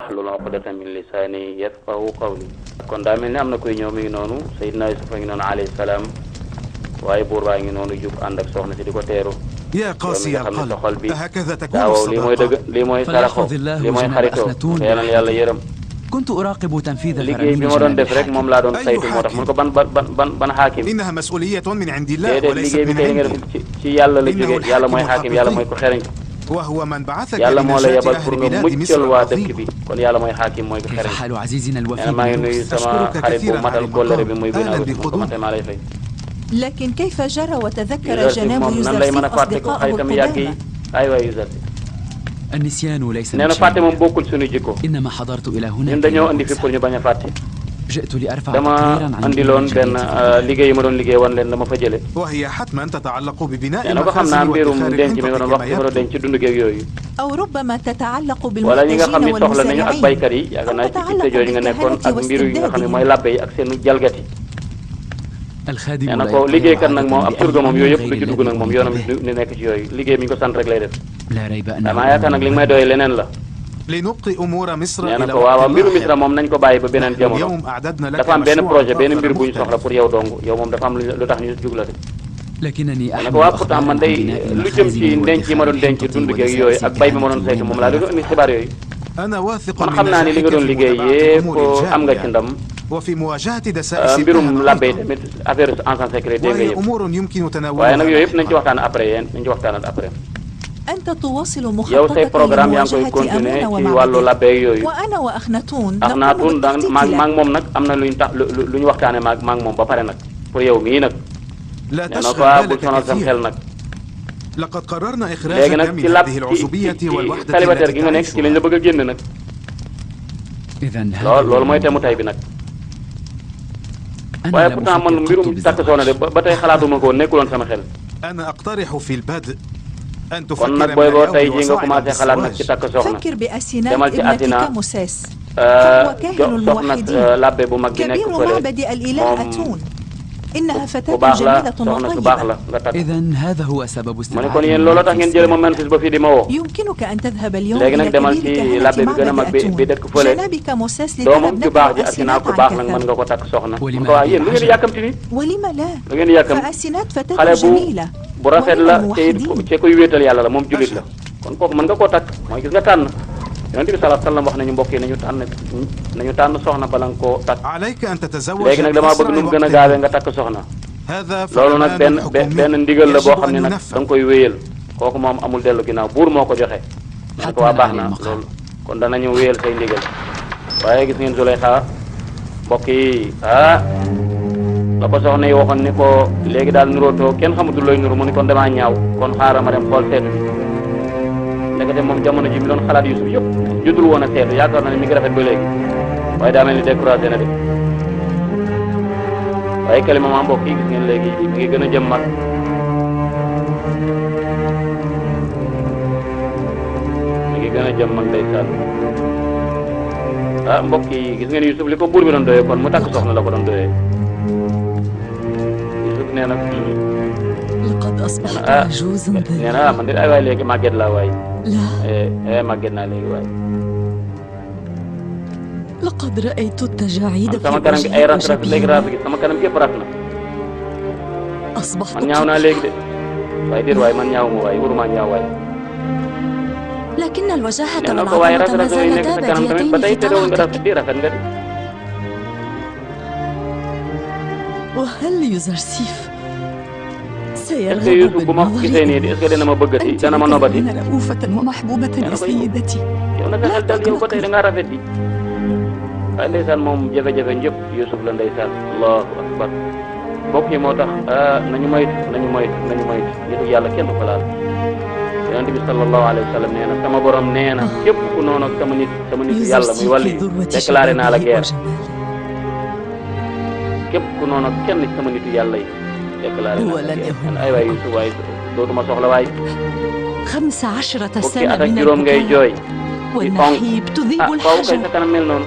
wahlul uqdatan min lisaani yafqahu qawli. kon daa mel ni am na kuy ñëw mi ngi noonu Seydina Yusuf a ngi noonu alayhi salaam waaye buur baa ngi noonu jug ànd ak soxna si di ko teeru. يا قاسي القلب أهكذا تكون الصداقة؟ لي موي سارخو لي موي خريتو يالنا يالا يرم. كنت أراقب تنفيذ الفرامين جمال الحاكم. إنها مسؤولية من عند الله وليست من عندي. وهو من بعثك لنشاط أهل بلاد مصر العظيم. كيف حال عزيزنا الوفي؟ أشكرك كثيرا على المقام. أهلا بقدومك. لكن كيف جرى وتذكر جناب يوزرسيف أصدقائه القدامى؟ أيوة يوزرسيف. النسيان ليس من شيء. إنما حضرت إلى هنا جئت لأرفع تقريرا عن وهي حتما تتعلق ببناء المخازن وادخار الحنطة كما يبدو. أو ربما تتعلق بالمحتاجين والمسارعين أو تتعلق بالكهنة واستبدادهم. الخادم لا ريب أنه لنبقي أمور مصر إلى اليوم أعددنا لك مشروع لكنني أحمل أخبار عن أنا واثق من نجاحك في أمور جارية وفي مواجهة دسائس وهي أمور يمكن تناولها. أنت تواصل مخططك لمواجهة أمون ومعبد وأنا وأخناتون لا تشغل بالك كثير. لقد قررنا إخراجك من هذه العصبية والوحدة التي تعيشها. إذن أنا أقترح في البدء أن تفكر من اليوم بوسائل الزواج. فكر بأسينات ابنتك موسيس فهو كاهن الموحدين كبير معبد الإله أتون. إنها فتاة جميلة وطيبة. إذن هذا هو سبب استدعائي. يمكنك أن تذهب اليوم إلى كبير كهنة معبد أتون جنابك موسيس لتذهب أسينات عنك. ولم لا؟ فأسينات فتاة جميلة وهم موحدين. عليك أن تتزوج هذا فعلا حكومي يجب أن ينفذ. ndekete moom jamono ji mi doon xalaat Yusuf yëpp juddul woon a seetu yaakaar na ne mi ngi rafet ba léegi waaye daa mel ni découragé na de waaye kalima ma mbokk yi gis ngeen léegi mi ngi gën a jëm mag mi ngi gën a jëm mag ndeysaan ah mbokk yi gis ngeen Yusuf li ko buur bi doon doyee kon mu takk soxna la ko doon doyee Yusuf nee na لقد أصبحت عجوزا ذليلا. من دير أيوة ليك ما قد لا واي. لا. ما قدنا ليك واي. لقد رأيت التجاعيد في وجهك وجبينك. أصبحت. من ياونا ليك ده. واي دير واي من ياو واي ورما ياو واي. لكن الوجاهة والعظمة ما زالتا باديتين في طلعتك. وهل يوزرسيف سيرغب بالنظر؟ أنت لكن رؤوفة ومحبوبة يا سيدتي. لا تقلقي. ndeysaan moom jafe-jafe ñëpp Yusuf la ndeysaan allahu akbar mbokk yi moo tax nañu moytu nitu yàlla kenn du ko laal yonent bi sallallahu alayhi wa sallam nee na sama borom nee na képp ku noonu ak sama nitu yàlla muy wàlli déclaré naa la guerre képp ku noonu ak kenn sama nitu yàlla yi déclaré naa la guerre ay waay Yusuf waay dootuma soxla waay 15 fukki سنة at ak من juróom ngay jooy والنحيب تذيب faaw kay الحجر. sa kanam mel noonu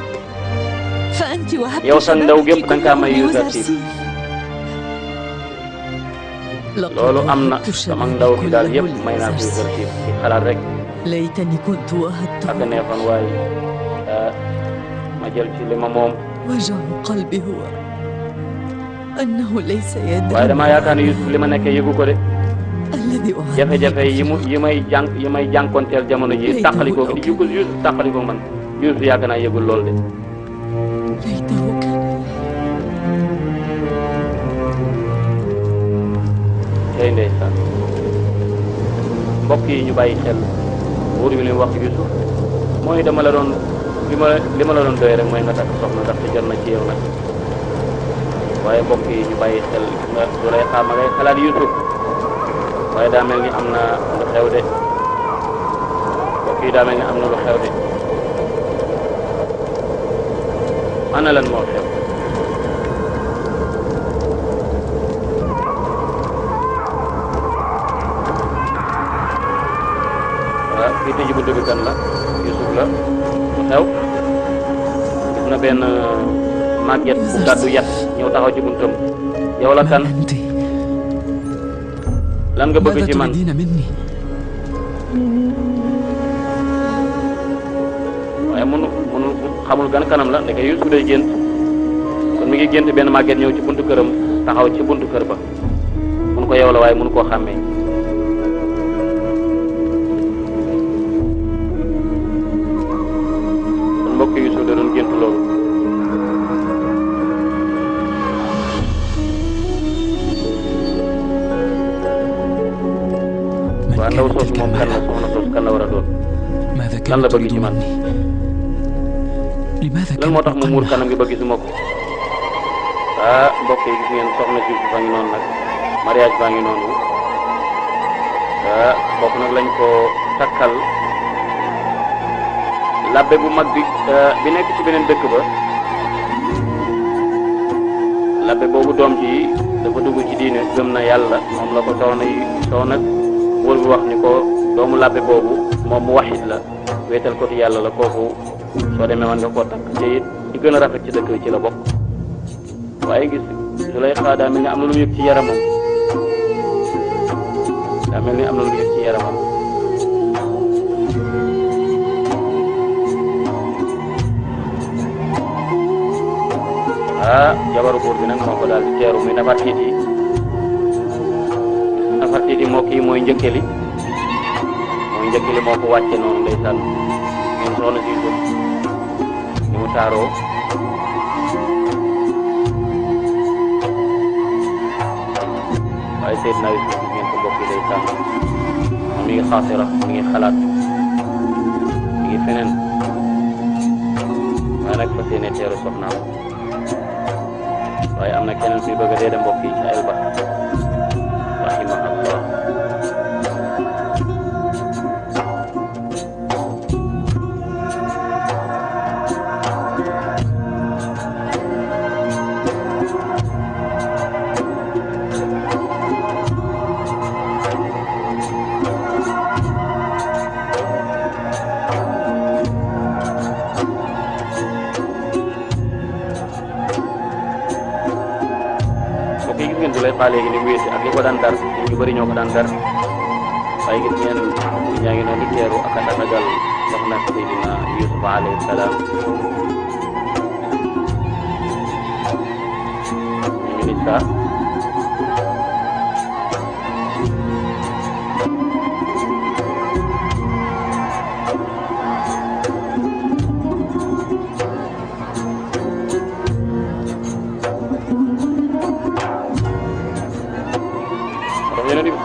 فأنت وهبت yow sa ndaw شبابك gépp da nga kaa may كله Yuusuf لقد loolu am na وهبت sama ndaw شبابي bi daal كله yëpp may naa ko ليوزرسيف. Yuusuf ci xalaat rek ليتني كنت ak وهبته. neexoon waaye jël ci li ma moom waaye damaa yaakaar ne Yuusuf li ma nekkee yëgu ko de jafe-jafe yi may jànkonteel jamono ji tàqalikoo di yëgul Yuusuf tàqalikoo man Yuusuf yàgg naa yëgul lool de tey ndeysaan mbokk yi ñu bàyyi xel buur bi li mu wax Yuusuf mooy dama la doon li ma la doon doy rek mooy nga takk soxna ndax te jot na ci yow nag waaye mbokk yi ñu bàyyi xel nga du lay xaar ma ngay xalaat Yuusuf waaye daa mel ni am na lu xew de mbokk yi daa mel ni am na lu xew de ana lan moo xew kii tëj buntu bi kan la Yuusuf la lu xew gis na benn màgget bu gàddu yat ñëw taxaw ci buntam yow la kan lan nga bëgg ci man waaye mënu xamul gan kanam la ndeke Yuusuf day gént kon mi ngi gént benn màgget ñëw ci buntu këram taxaw ci buntu kër ba mënu ko yow la waaye mënu koo xàmmee kon mbokk Yuusuf da doon gént loolu waaw ndaw soosu moom kan la soxna soosu kan la war a doon lan la bëgg ci man lan moo tax mu muur kanam gi ba gisuma ko mbokk yi gis ngeen soxna si fa ngi noonu nag mariage baa ngi noonu bokk nag lañ ko takkal labbe bu mag bi nekk ci beneen dëkk ba labbe boobu doom ji dafa dugg ci diine gëm na yàlla moom la ko soxna wóor bi wax ni ko doomu labbe boobu moom mu waxit la wéetal ko ci yàlla la kooku soo demee man nga koo takk te it ci gën a rafet ci dëkk bi ci la bokk waaye gis su lay xaa daa mel ni am na lu mu yëg ci yaramam jabaru buur bi nag moo ko daal di teeru muy Nafartiiti moo kii mooy njëkkeli moo ko wàcce noonu ndeysaan ngeen soxna si Yuusuf ni mu taaroo waaye Seydina Yuusuf ngeen ko mbokk yi ndeysaan moom mi ngi xaasira mi ngi xalaat mi ngi feneen waaye nag fas yéene teeru soxnaam waaye am na keneen kuy bëgg a dee de mbokk yi ci Elba rahimahullah léegi ni mu wéete ak li ko daan dar ñu bëri ñoo ko daan dar waaye gis ngeen ñaa ngi noonu di teeru ak a tatagal soxna Seydina Yuusuf alayhi salaam ñu ngi saa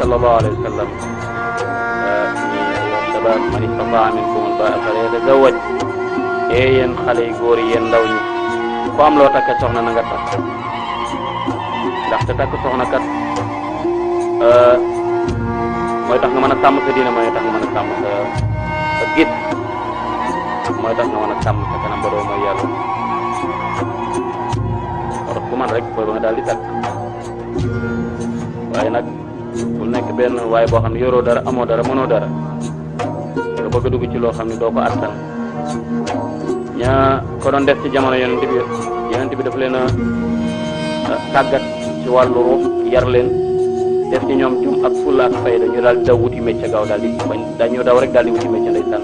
sallallahu alayhi wa sallam shabab man istataa minkum al-ba'a falyatazawwaj yéen xale yu góor yi yéen ndaw ñi ku am loo takk soxna na nga takk ndaxte takk soxna kat mooy tax nga mën a sàmm sa diine mooy tax nga mën a sàmm sa git mooy tax nga mën a sàmm sa kanam ba doo mooy yàlla war ku man rek booy ba nga daal di takk waaye nag bu nekk benn waaye boo xam ne yoroo dara amoo dara mënoo dara nga bëgg a dugg ci loo xam ne doo ko attan ña ko doon def ci jamono yonent bi daf leen a tàggat ci wàllu ruux yar leen def ci ñoom jom ak fulla ak fayda ñu daal di daw wuti métier gaaw daal di bañ dañoo daw rek daal di wuti métier ndeysaan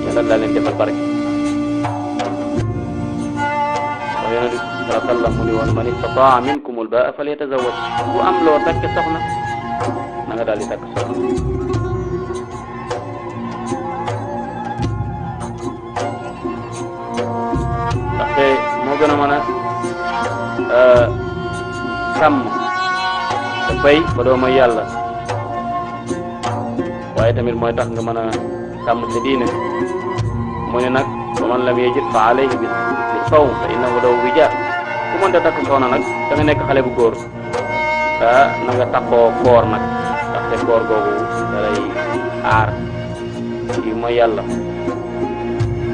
yàlla daal leen defal barke sallallahu alayhi wa sallam mu ni woon man istataa minkumul baa falyatazawwaj ku am loo takk soxna na nga daal di takk soxna. ndaxte moo gën a mën a sàmm te bay ba doo mooy yàlla waaye tamit mooy tax nga mën a sàmm sa diine mu ne nag ba man lam yajid fa alayhi bi sawm fa innahu lahu wija ku mënta takk soxna nag da nga nekk xale bu góor na nga takkoo koor nag ndaxte koor googu da lay aar ci mooy yàlla.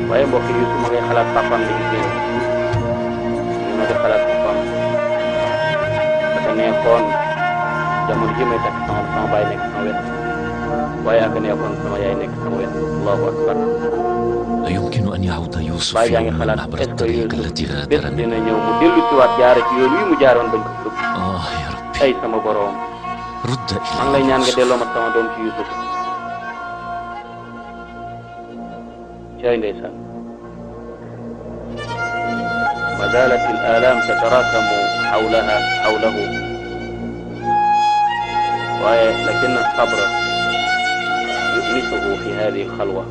waaye mbokk yi su ma ngay xalaat papam di gis ñu ma di xalaat papam dafa neexoon jamono ji may takk sama baay nekk sama wet waaye ak neexoon sama yaay nekk sama wet. allahu akbar. لا يمكن أن يعود يوسف baay yaa ngi يوما xalaat عبر est-ce que الطريق Yuusuf التي bés غادرني. dina ñëw mu dellu si waat jaare ci yoon wi mu jaaroon bañ ko dugg. يا ربي ay sama boroom رد maa ngi lay إلي ñaan nga يوسف. delloo ma sama doom ci Yuusuf. cay ndeysaan. ma zaalat al aalaam tataraakamu xawlahu waaye lakin sabra yunisuhu fi hadihi al xalwa.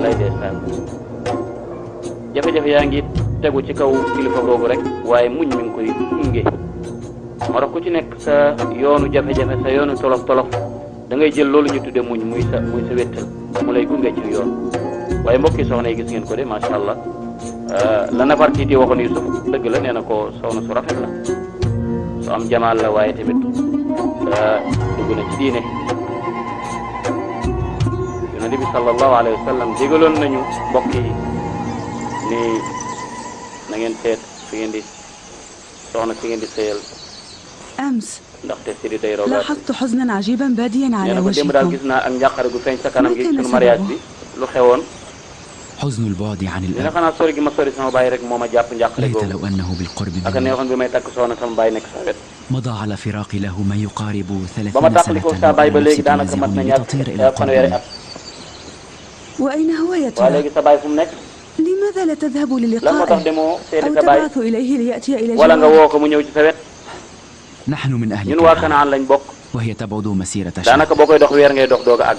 lay ndeysaan jafe-jafe yaa ngi tegu ci kaw kilifa googu rek waaye muñ mi ngi koy gunge. moo tax ku ci nekk sa yoonu jafe-jafe sa yoonu tolof-tolof da ngay jël loolu ñu tudde muñ muy sa wéttal mu lay gunge ci yoon. waaye mbokki soxna yi gis ngeen ko de macha allah la Nafartiiti waxoon Yusuf dëgg la nee na ko soxna su rafet la su am jamaal la waaye tamit dugg na ci diine. Yonent bi sallallahu alayhi wa sallam digaloon nañu mbokk yi ni na ngeen seet fi ngeen di soxna si ngeen di sëyal أمس ndaxte siri day rogaat. لاحظت حزنا عجيبا باديا nee على na ko démb daal وجهكم. gis naa ak njàqare gu feeñ sa kanam gi Ma kana sunu mariage sababu? bi lu xewoon. حزن البعد عن nee na الأب. xanaa sori gi ma sori sama baay rek moo ma jàpp njàqare ليت googu. لو أنه بالقرب ak مني. neexoon bi may takk soxna sama baay nekk sa wet. مضى على فراقي له ما يقارب ba ma 30 tàqali ko sa سنة baay ba وأنا léegi نفسي daanaka mat na تنازعني ñaar لتطير إلى fanweeri قربي. at. وأين هو يا waa ترى؟ léegi sa baay fu mu nekk. لماذا لا تذهب lan moo tax للقائه demoo seeti أو sa baay تبعث إليه ليأتي إلى wala nga جواره؟ woo ko mu ñëw ci sa wet. نحن من أهل ñun waa كنعان Kanaan lañ bokk. وهي تبعد مسيرة daanaka شهر. boo koy dox weer ngay dox doog a àgg.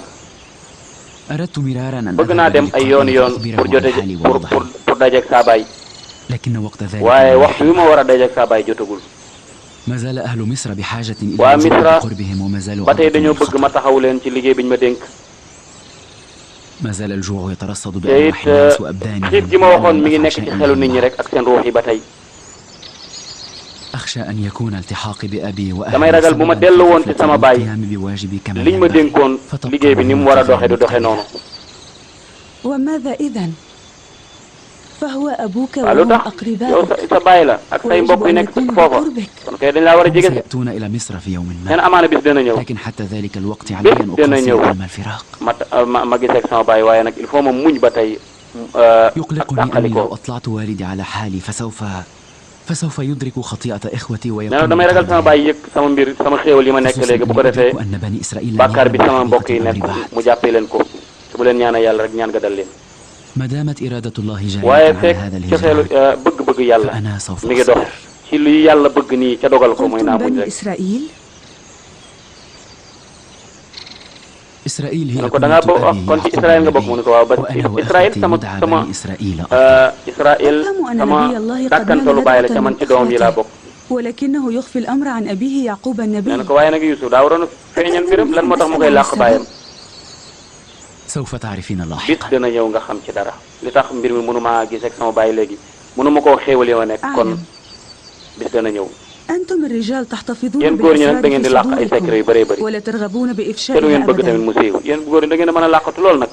أردت مرارا أن bëgg naa أذهب dem ay yoon للقائه yoon فأخبره pour jote بحالي pour ووضعي. pour dajeeg sa baay لكن وقت ذلك waaye لم waxtu wi ma war a dajeeg sa baay jotagul. ما زال أهل مصر بحاجة إلى waa الوجود Misra بقربهم وما زالوا ba tey عرضة dañoo bëgg للخطر. ma taxaw leen ci liggéey biñ ma dénk. ما زال الجوع يترصد te it بأرواح الناس وأبدانهم. xiif gi ma waxoon mi ngi nekk ci أخشى xelu أن nit ñi rek ak seen ruux yi ba tey. أخشى أن يكون التحاقي بأبي damay وأهلي ragal bu ma سبباً dellu في woon ci غفلة sama عن baay القيام بواجبي كما liñ ma ينبغي. dénkoon فتبقى liggéey bi ni mu war a doxe du doxe متفاهمة. noonu. وماذا إذن؟ فهو أبوك waaw lu وهم tax yow أقرباء sa baay la ak say mbokk yi nekk foofa kon kay dañ laa war a هم jege si. سيأتون إلى مصر في يوم neen ما. amaana bis dina ñëw لكن حتى ذلك الوقت علي أن dina أقاسي ñëw. ألم الفراق. ma gisee ak sama baay waaye nag il faut ma muñ ba tey ak يقلقني أني tàqali لو ko. أطلعت والدي على حالي فسوف يدرك خطيئة إخوتي nee na ويقوم damay ragal sama baay yëg sama mbir sama xéewal yi ma nekk léegi bu ko defee أن بني إسرائيل لم bàkkaar bi يعلموا sama mbokk yi حقيقة nekk الأمر بعد. mu jàppee leen ko te bu leen ñaanal yàlla rek ñaan ga dal leen. ما دامت إرادة الله جارية waaye على fekk هذا cofeelu الهجران bëgg-bëgg yàlla فأنا سوف mi ngi dox أصبر. ci lu yàlla bëgg nii ca dogal ko mooy قلتم naa muñ بني rek. إسرائيل؟ إسرائيل mu هي ne ko da ngaa كنية bokk أبي kon ci يعقوب Israël nga bokk mu النبي ne ko waaw ba وأنا Israël وأخوتي sama ندعى sama بني إسرائيل Israël أفهم أن sama نبي الله قد dàkkantalu baay la ca man ci doom yi laa bokk. ولكنه يخفي الأمر عن أبيه يعقوب nee النبي. na ko waaye nag Yuusuf daa waroon a feeñal mbiram lan moo tax mu koy làq baayam. سوف تعرفين bis لاحقا. dina ñëw nga xam ci dara li tax mbir mi mënu maa gis ak sama baay léegi mënu ma koo xéewal yow nekk kon أعلم. bis dina ñëw. أنتم الرجال تحتفظون yéen góor ñi nag بالأسرار da ngeen di في làq ay secret yu صدوركم bëree bëri ولا ترغبون te du ngeen بإفشائها bëgg tamit أبدا. mu siiw yéen góor ñi da ngeen a mën a làqatu lool nag.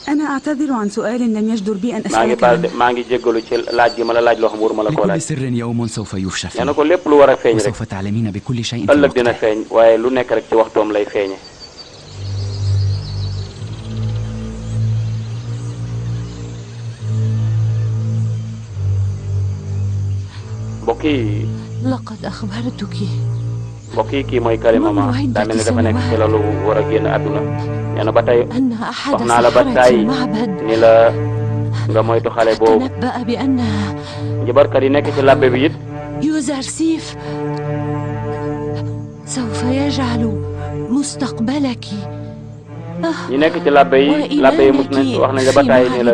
أنا أعتذر عن سؤال لم يجدر بي أن maa ngi أسألك baal de عنه. maa ngi jéggalu ci laaj gi ma la laaj loo xam waruma la koo لكل laaj. سر يوم سوف يفشى nee na فيه ko lépp lu war a feeñ rek وسوف تعلمين بكل شيء في ëllëg dina وقته. feeñ waaye lu nekk rek ci waxtoom lay feeñe. mbokk yi لقد أخبرتك mbokk yi kii mooy Kalimama daa mel ni dafa nekk ci lalu war a génn àdduna nee na ba tey wax naa la ba tey ni la nga moytu xale boobu njabarkat yi nekk ci labbe bi it يوزرسيف سوف يجعل مستقبلك ñi nekk ci labbe yi mus nañ wax nañ la ba tey ni la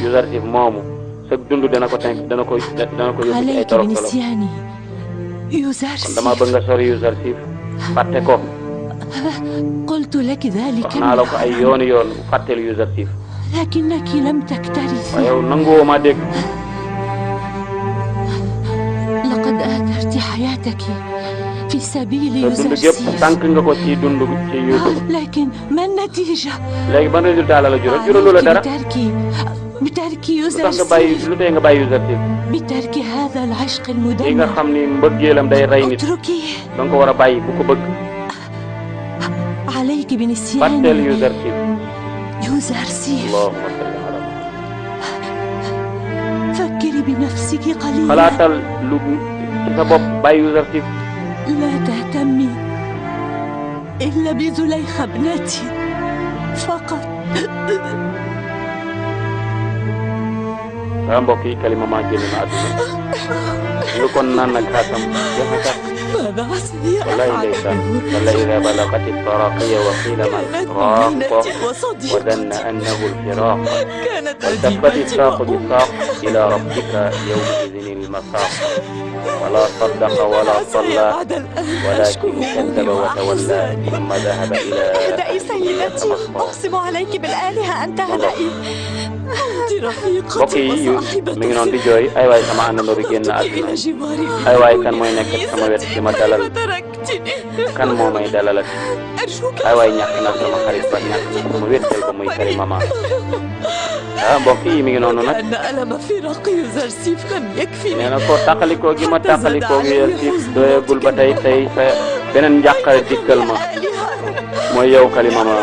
Yuzarsif moomu sa dund dana ko yóbbu ci ay torof torof kon dama bëgg nga sori Yuzarsif fàtte ko قلت لك ذلك wax naa la ko ay yoon fàtteel Yuzarsif لكنك لم تكترثي waaye yow nanguwoo ma dégg لقد آثرت حياتك في سبيل dund gépp يوزرسيف sànq nga ko ci dund ci Yuusuf لكن ما النتيجة؟ léegi ban résultat la jural juralu la dara بترك lu tax nga يوزرسيف bàyyi lu tee nga bàyyi Yuzarsif بترك هذا العشق li nga المدمر xam ni mbëggeelam day rey nit اتركيه da nga ko war a bàyyi bu ko bëgg عليك fàtteel بنسيان Yuzarsif يوزرسيف allahumma salli ala فكري بنفسك قليلا xalaatal lu ci sa bopp bàyyi Yuzarsif لا تهتمي إلا بزليخة ابنتي فقط sama mbokk yi Kalimama génn na àdduna lu kon naan nag xaasam jafe sax ماذا سيفعل wallahi ndeysaan wala ida balagat التراقي وقيل من راق وظن أنه الفراق والتفت الساق بالساق إلى ربك يومئذ المساق ولا صدق ولا صلى ولكن كذب وتولى ثم ذهب إلى اهدئي سيدتي أقسم عليك بالآلهة أن تهدئي mbokk yi mi ngi noonu di jooy ay waay sama àndandoo bi génn àdduna ay waay kan mooy nekk sama wet ci ma dalal kan moo may dalalat ay waay ñàkk na sama xarit ba ñàkk na sama wettel ko muy Kalimama mbokk yi mi ngi noonu nag nee na ko tàqalikoo gi ma tàqalikoo gi Yuzarsif doyagul ba tey sa beneen njàqare dikkal ma mooy yow Kalimama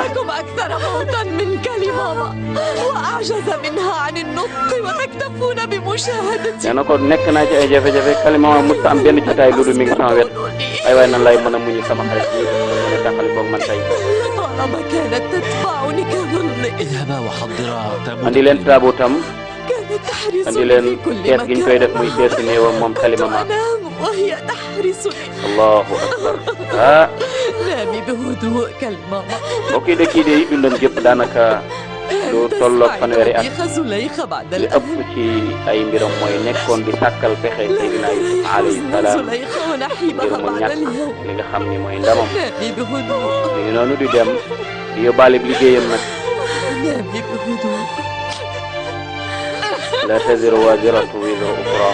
وأعجز منها عن النطق وتكتفون بمشاهدتي nee na ko nekk naa ci ay jafe-jafe Kalimama musta am benn jotaay loolu mi ngi sama wet ay waay nan lay mën a muñu sama xarit yi mën a tàqalikoo man tey طالما كانت تتبعني كظلي اذهبا وحضرا andi leen taabutam كانت تحرسني andi leen في كل kees gi ñu koy def muy مكان keesu néewam moom Kalimama أنام وهي تحرسني allahu akbar نامي بهدوء كالماما mbokk yi de kii de dundam gépp daanaka lu tolloog fanweeri at زليخة بعد li ëpp ci ay mbiram mooy nekkoon di sàkkal pexe Seydina Yusuf alayhi salaam زليخة ngir ونحيبها mu بعد ñàkk اليوم li nga xam ni mooy ndamam نامي بهدوء mi ngi noonu di dem di yóbbaale liggéeyam nag نامي بهدوء la taziru waziratu wizra ukhra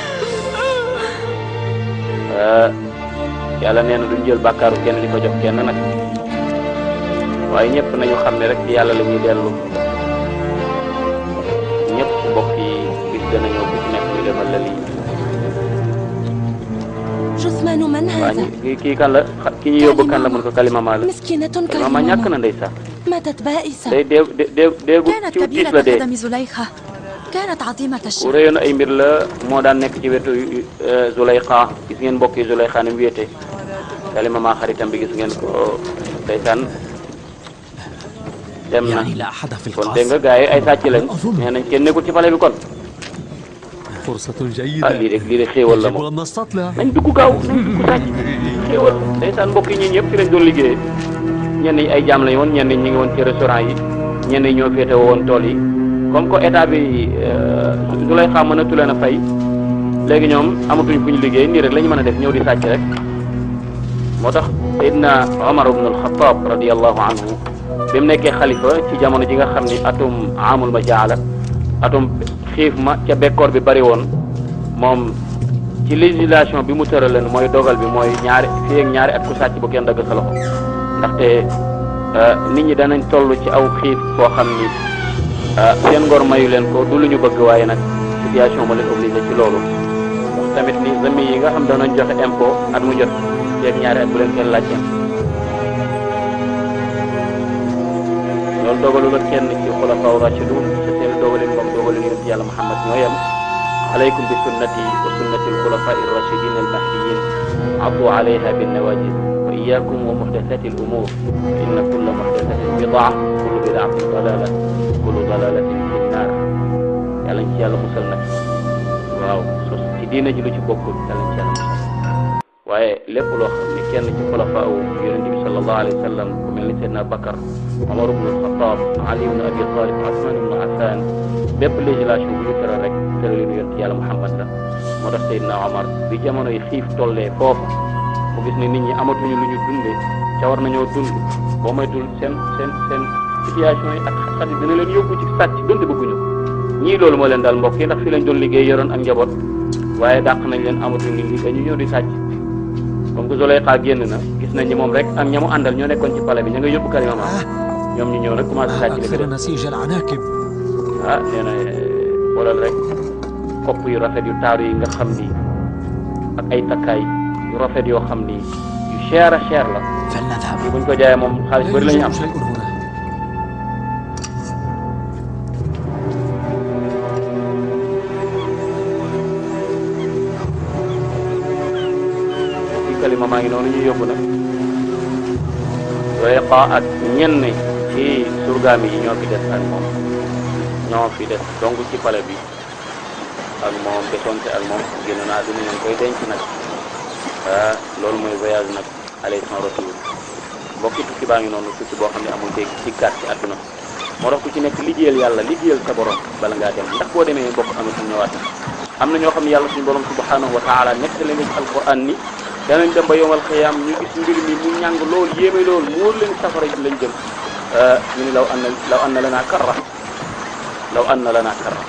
yàlla nee na duñ jël bàkkaaru kenn di ko jox kenn nag waaye ñëpp nañu xam ne rek ci yàlla la ñuy dellu ñëpp mbokk yi bis dana ñëw ku ci nekk ñu defal la lii جثمان من waa هذا؟ kii kan la ki ñu yóbbu kan la mun ko Kalimama la مسكينة Kalimama ñàkk na ndeysaan ماتت بائسة day deegu كانت ci tiis كبيرة la dee قدم زليخة كانت عظيمة ku الشأن réyoon ay mbir la moo daan nekk ci wetu Zulayxa gis ngeen mbokk yi Zulayxa ni mu wéete Kalimama xaritam bi gis ngeen ko ndeysaan dem na يعني لا أحد في kon dégg nga القصر gars yi ay sàcc lañ nee nañ kenn nekkul ci pale bi kon فرصة ah جيدة lii de xéewal la يجب moom أن نستطلع nañ dugg gaaw nañ dugg sàcc xéewal ndeysaan mbokk yi ñi ñëpp ci lañ doon liggéeyee ñenn ñi ay jaam lañ woon ñenn ñi ngi woon ci restaurant yi ñenn ñi ñoo féete woon tool yi comme que état bi Zulayxa mënatu leen a fay léegi ñoom amatuñ fu ñu liggéey nii rek la ñu mën a def ñëw di sàcc rek moo tax Seydina Omar ibn al-Khattab radiyallahu anhu bi mu nekkee xalifa ci jamono ji nga xam ni atum amul ma jaala atum xiif ma ca bekkoor bi bari woon moom ci législation bi mu tëraleen mooy dogal bi mooy fii ak ñaari at ku sàcc bu kenn dagg sa loxo ndaxte nit ñi danañ toll ci aw xiif foo xam ni seen ngor mayu leen ko du lu ñu bëgg waaye nag situation moo leen obligé ci loolu tamit ni zami yi nga xam danañ joxe impôt at mu jot fii ak ñaari at bu leen kenn laajte loolu dogalu la kenn ci xulafaa rashidun te seen dogalin moom dogalin yonent yàlla Muhammad ñoo yem alaykum bi sunnati wa sunnati al-khulafa'i ar-rashidin al-mahdiyyin addu 'alayha bin-nawajid wa iyyakum wa muhdathati al-umur fa inna kulla muhdathatin bid'ah kullu bid'atin dalalah kullu dalalatin fi an-nar yàlla ci yàlla musal nag waaw sos ci diina ji lu ci bokkul yàlla ci yàlla musal waaye lépp loo xam ne kenn ci xulafaa yonent bi sallallahu alayhi wa sallam ku mel ni Seydina Bakar Omar ibn al-Khattab Ali ibn Abi Talib Usman ibn Affan bépp législation bu ñu tëral rek tëralinu yonent yàlla Muhammad la moo tax Seydina Omar bi jamono yi xiif tollee foofu mu gis ne nit ñi amatuñu lu ñu dundee ca war nañoo dund boo moytul seen situation yi ak xat yi dina leen yóbbu ci sàcc donte bëgguñu ko ñii loolu moo leen daal mbokk yi ndax fi lañ doon liggéey yoroon ak njaboot waaye dàq nañ leen amatuñu li dañu ñëw di sàcc comme que Zulaykha génn na gis nañ ni moom rek ak ñamu àndal ñoo nekkoon ci palais bi ña nga yóbbu Karima ma ñoom ñu ñëw nag commencé sàcc li fi def nee na xoolal rek kopp yu rafet yu taaru yi nga xam ni ak ay takkaay yu rafet yoo xam ni yu cher a cher la yi buñ ko jaayee moom xaalis bëri la ñu am Karima maa ngi noonu ñu yóbbu nag Zulaykha ak ñenn ci surgaam yi ñoo fi des ak moom ñoo fi des donc ci palais bi ak moom desonte ak moom génn naa dina leen koy denc nag loolu mooy voyage nag alayhi retour mbokki tukki baa ngi noonu tukki boo xam ne amul dégg ci gàtt ci àdduna moo tax ku ci nekk liggéeyal yàlla liggéeyal sa borom bala ngaa dem ndax boo demee mbokk amatul ñëwaat am na ñoo xam ne yàlla suñu borom subhanahu wa taala nekk la nga ci alquran ni danañ dem ba yowmal xiyaam ñu gis mbir mi mu ñàng lool yéeme lool muur leen safara ji lañ jëm ñu ni law anna lanaa karra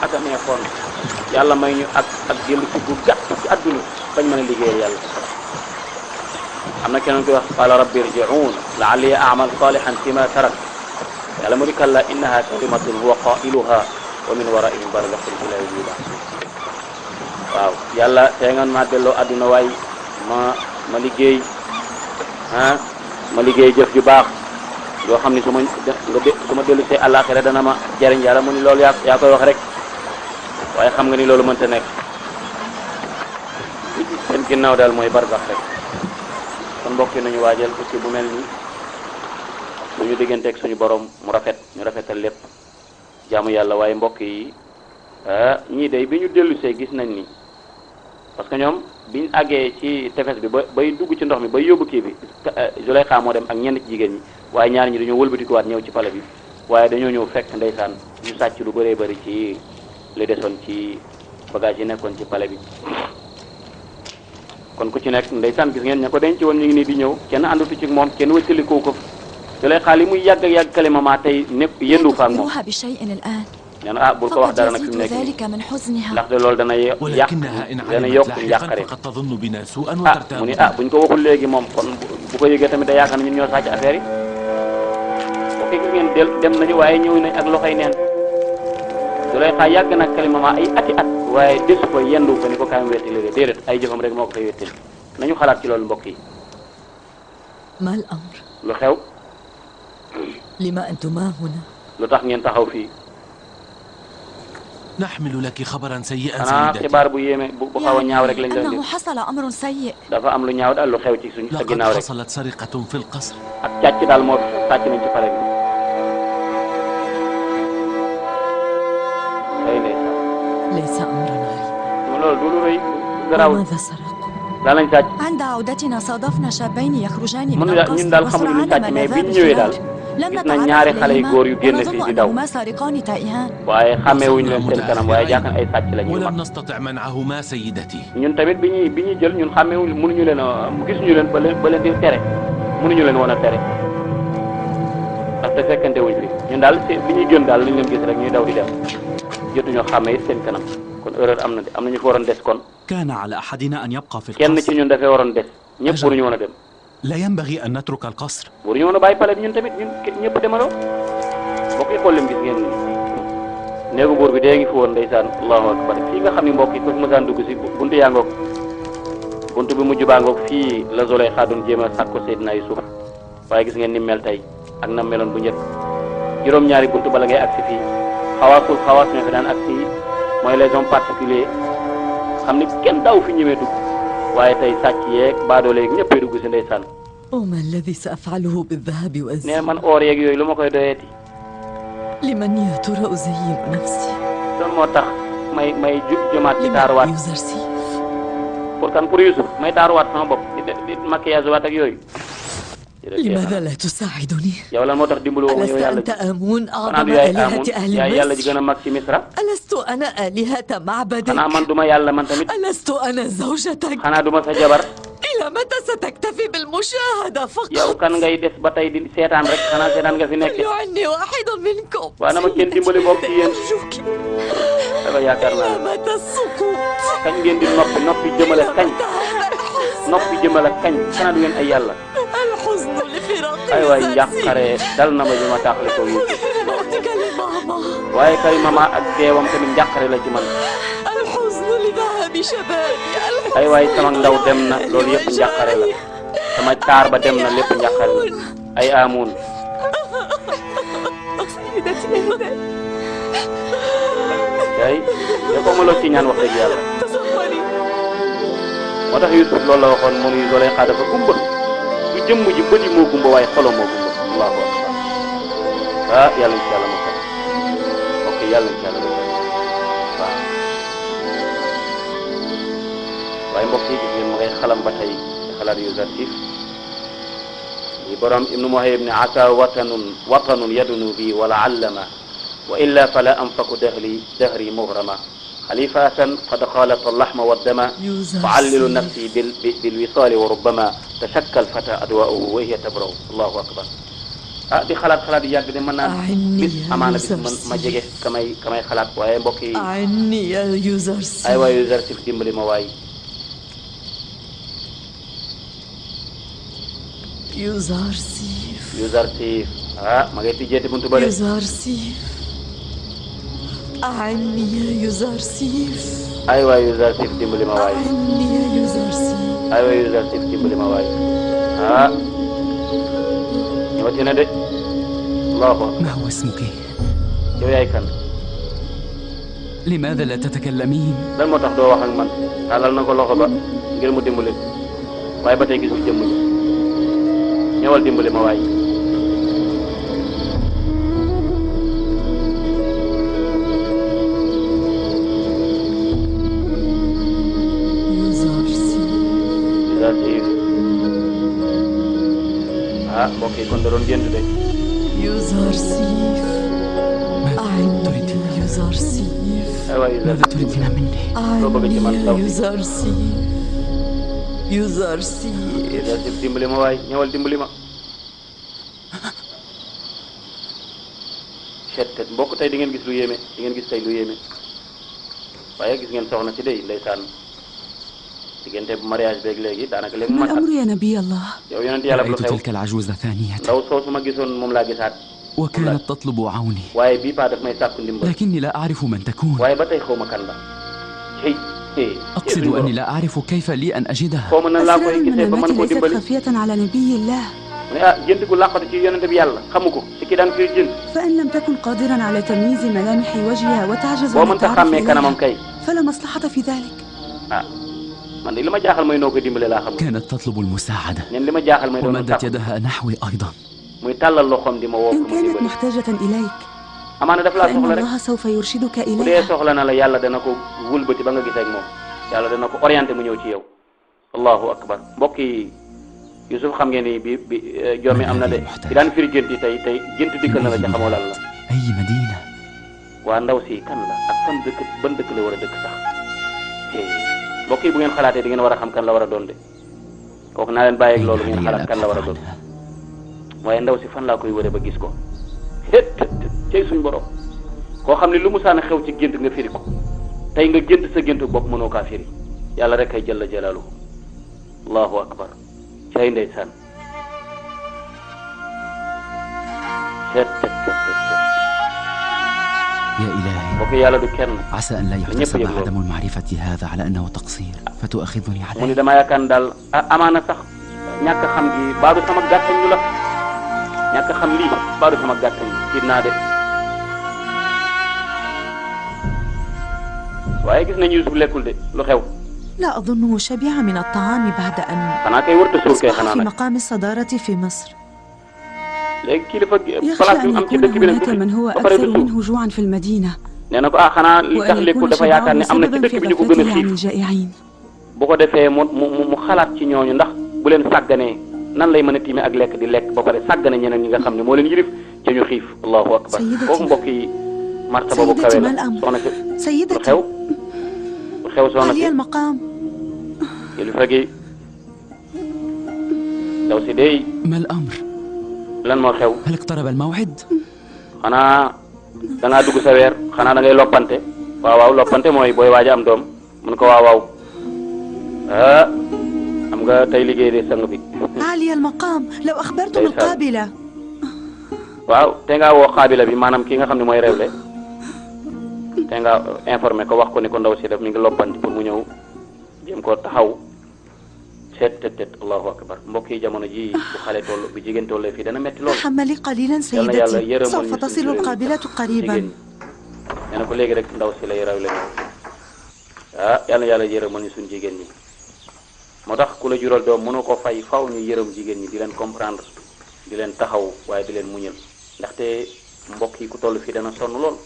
aka neexoon yàlla may ñu ak jëllu ci bu gàtt ci àdduna bañ mën a liggéeyal yàlla am na keneen koy wax qaala rabbi irji'uun la'allii a'mal saalihan fiimaa tarak yàlla mu ni kallaa innahaa kalimatun huwa qaa'iluhaa wa min waraa'ihim barzakhun ilaa yawmi yub'athuun waaw yàlla tey nga maa delloo àdduna waay ma liggéey ma liggéey jëf ju baax yoo xam ni su ma dellu see àllaaxira dana ma jariñ yàlla mu ni loolu yaa koy wax rek waaye xam nga ni loolu mënta nekk seen ginnaaw daal mooy barzax rek kon mbokk yi nañu waajal tukki bu mel nii suñu digganteeg suñu borom mu rafet ñu rafetal lépp jaamu yàlla waaye mbokk yi ñii day bi ñu dellu see gis nañ ni parce que ñoom biñ àggee ci tefes bi bay dugg ci ndox mi bay yóbbu kii bi Zulaykha moo dem ak ñenn ci jigéen ñi waaye ñaar ñi dañoo wëlbatikuwaat ñëw ci pale bi waaye dañoo ñëw fekk ndeysaan ñu sàcc lu bëree bëri ci li desoon ci bagage yi nekkoon ci pale bi kon ku ci nekk ndeysaan gis ngeen ña ko denc woon ñu ngi nii di ñëw kenn àndatu ci moom kenn wëccalikoo ko Zulaykha li muy yàgg ak yàgg Karima ma tey nekk yëndu fa ak moom nee na bul ko wax dara nag fi mu nekk ndaxte loolu dana yokk njàqare mu ni buñ ko waxul léegi moom kon bu ko yëgee tamit da yaakaar ne ñun ñoo sàcc affaire yi boo ko gis ngeen dem nañu waaye ñëw nañ ak loxoy neen Zulaykha yàgg nag Karima ma ay ati at waaye desu ko yendu ko ni ko kaay wetti léegi déedéet ay jëfam rek moo ko fay wettil nañu xalaat ci loolu mbokk yi lu xew lu tax ngeen taxaw fii نحمل لك خبرا سيئا سيدتي xibaar bu yéeme bu xaw a ñaaw rek lañ leen di حصل أمر سيء dafa am lu ñaaw daal lu xew ci suñu sa ginnaaw rek حصلت سرقة في القصر ak càcc daal moo sàcc nañ ci pale bi ay ndeysaan ليس أمرا غريبا loolu du lu rëy garaawul ماذا سرقوا daal lañ sàcc عند عودتنا صادفنا شابين يخرجان من ñun القصر daal xamuñu lu sàcc mais biñ ñëwee daal gis na ñaari xale yu góor yu génn fii di daw waaye xàmmeewuñu leen seen kanam waaye jàkkaan ay sàcc la ñuy ولم نستطع منعهما سيدتي ñun tamit bi ñuy jël ñun xàmmeewuñu mënuñu leen gisuñu leen ba leen di tere mënuñu leen woon a tere ndaxte fekkante wuñ fi ñun daal bi ñuy génn daal lañ leen gis rek ñuy daw di dem jotuñoo xàmmee it seen kanam kon erreur am na de am na ñu fa waroon des kon كان على أحدنا أن يبقى في kenn ci القصر ñun dafay waroon des ñëpp waruñu woon a dem لا ينبغي أن نترك القصر waruñu woon a bàyyi pale bi ñun tamit ñun ñëpp demaloo mbokk yi xool leen gis ngeen néegu buur bi dee ngi fi woon ndeysaan allahu akbar fii nga xam ne mbokk yi ko fi mësaan dugg si buntu yaa ngoog buntu bi mujj baa ngoog fii la Zulaykha doon jéem a sàkko Seydina Yusuf waaye gis ngeen ni mel tey ak na meloon bu njëkk juróom-ñaari buntu bala ngay agsi fii xawaas ñoo fi daan agsi mooy les hommes particuliers xam ni kenn daaw fi ñëwee dugg waaye tey sàcc yeeg baadoole yeeg ñëppay dugg si ndeysaan. وما الذي سأفعله بالذهب والزينة؟ nee man oor yeeg yooyu lu ma koy doyeeti. لمن يا ترى أزين نفسي؟ loolu moo tax may jëmaat ci taaruwaat. pour kan pour Youssouf may taaruwaat sama bopp di maquillage waat ak yooyu. لماذا لا تساعدني؟ yow lan moo tax dimbalu woo yow yàlla ألست أنت آمون أعظم xanaa du yaay آلهة Aamun أهل yaay yàlla ji مصر؟ gën a mag ci Misra. ألست أنا آلهة معبدك؟ xanaa man duma yàlla man tamit. ألست أنا زوجتك؟ xanaa duma sa jabar. إلى متى ستكتفي بالمشاهدة فقط؟ yow kan ngay des ba tey di seetaan rek xanaa seetaan nga fi nekk. فليعني واحد منكم. waaw na ma kenn dimbali bokk ci yéen. أرجوك. dafa yaakaar naa إلى متى السقوط؟ kañ ngeen di noppi jëmale kañ. noppi jëmale kañ xanaa du ngeen ay yàlla. الحزن لفراق ay waay njàqare dal na ma ji ma taaxale ko Youssouf. موتك لماما. waaye kay mama ak deewam tamit njàqare la ci man. الحزن لذهاب شبابي. ay waay sama ndaw dem na loolu yëpp njàqare la. sama taar ba dem na lépp njàqare la. ay Aamun. سيدتي هدى ay yow ko mënoo ci ñaan wax dëgg yàlla. تصوري moo tax Youssouf loolu la waxoon moom yi doolay xaar dafa gumba du jëmm ji bët yi moo gumba waaye xolo moo gumba allahu akbar ah yàlla incha allah mosal ok yàlla incha allah mosal waaw waaye mbokk yi gis ngeen ma ngay xalam ba tey ci xalaat Yuusuf yi borom ibnu Muhayyib ne asa watanun yadunu bi wala allama wa illa fala anfaku dahri muhrama خليفة قد خالط اللحم والدم فعلل نفسي بالوصال وربما تشكى الفتى أدواؤه وهي تبرأ الله أكبر di xalaat yàgg de mën naa bis amaana bis ma jege kamay xalaat waaye mbokk yi ay waay Yuusuf dimbali ma waay Yuusuf ma ngay tijjeeti buntu ba de أعني يا يوزرسيف. ay waay Yuusuf dimbali ma waay أعني يا يوزرسيف. ay waay Yuusuf dimbali ma waay ñëwati na de Allahu ما هو اسمك؟ yow yaay kan لماذا لا تتكلمين؟ lan moo tax doo wax ak man tàllal na ko loxo ba ngir mu dimbali waaye ba tey gisul jëmm ji ñëwal dimbali ma waay mbokk yi kon da doon gént de يوزرسيف. أعني يا يوزرسيف. ay waay ماذا تريدين مني؟ أعني يا يوزرسيف. يوزرسيف. Yuusuf dimbali ma waay ñëwal dimbali ma cettet mbokk tey di ngeen gis lu yéeme di ngeen gis tey lu yéeme waaye gis ngeen soxna si de ndeysaan diggante bu mariage beeg léegi daanaka léegi ما الأمر يا نبي الله؟ yow yonent yàlla bu رأيت xew تلك العجوز ثانية ndaw soosu ma gisoon moom laa gisaat وكانت تطلب عوني waaye bii paa daf may sàkku ndimbal لكني لا أعرف من تكون. waaye ba tey xaw ma kan la أقصد أني لا أعرف كيف لي أن أجدها. xaw ma nan laa koy أسرار gisee ba mën المنامات koo ليست dimbali خفية على نبي الله. mu ne gént gu làqatu ci yonent bi yàlla xamu ko ci ki daan firi gént فإن لم تكن قادرا على تمييز ملامح وجهها وتعجز boo عن mënta التعرف xàmmee kanamam إليها kay فلا مصلحة في ذلك. man de li ma jaaxal mooy noo koy dimbale laa xam كانت تطلب المساعدة ñen li ma jaaxal mooy doon ومدت sàkku يدها نحوي أيضا. muy tàllal loxoom di ma woo إن ko mu كانت dimbali محتاجة إليك amaana daf laa فإن soxla rek الله سوف يرشدك bu dee إليها. soxla na la yàlla dana ko wëlbati ba nga gisee ak moom yàlla dana ko orienté mu ñëw ci yow allahu akbar mbokk yi Youssouf xam ngeen ni bi jommi am na de ki daan firi gént yi tey gént dikkal na la ca xamoo lan la أي مدينة؟ waa ndaw si kan la ak fan dëkk ban dëkk la war a dëkk sax mbokk yi bu ngeen xalaatee di ngeen war a xam kan la war a doon de kooku naa leen bàyyeeg loolu ngeen xalaat kan la war a doon waaye ndaw si fan laa koy wëree ba gis ko cey suñ borom koo xam ne lu mu saan xew ci gént nga firi ko tey nga gént sa gént bopp mënoo kaa firi yàlla rek kay jalla jalaaluhu allahu akbar cay ndeysaan يا إلهي mbokk yàlla du kenn عسى أن لا يحتسب عدم المعرفة هذا على أنه تقصير فتؤاخذني mu ni عليه. dama yaakaar ne daal amaana sax ñàkk xam gi baadu sama gàttañ lu la ñàkk xam lii baadu sama gàttañ tiit naa de waaye gis nañu Yuusuf lekkul de lu xew لا أظنه شبع من الطعام بعد أن أصبح في مقام الصدارة في مصر. يخشى أن يكون هناك من هو أكثر منه جوعا في المدينة وأن يكون شبعه سببا في غفلته عن الجائعين. bu ko defee mu xalaat ci ñooñu ndax bu leen sàgganee nan lay mën a tiime ak lekk di lekk ba pare sàggane ñeneen ñi nga xam ne moo leen yilif ca ñu xiif allahu akbar kooku mbokk yi martaba bu kawe la soxna si lu xew soxna si kilifa gi daw si dey ما الأمر؟ lan moo xew هل اقترب الموعد؟ xanaa da ngaa dugg sa weer xanaa da ngay loppante waaw waaw loppante mooy booy waaj am doom mun ko waaw waaw am nga tey liggéey de sang bi. عالي المقام لو أخبرتم القابلة. waaw te ngaa woo xaabila bi maanaam ki nga xam ne mooy réewle te nga informé ko wax ko ni ko ndaw si def mi ngi loppanti pour mu ñëw jéem koo taxaw seet allahu akbar mbokk yi jamono ji bu xale toll bu jigéen tollee fii dana metti lool. تحملي قليلا سيدتي سوف تصل القابلة قريبا. nee na ko léegi rek ndaw si lay réewle yàlla yërëmal ñu suñu jigéen ñi. moo tax ku la jural doom mënoo ko fay faw ñu yërëm jigéen ñi di leen comprendre di leen taxaw waaye di leen muñal ndaxte mbokk yi ku toll fii dana sonn lool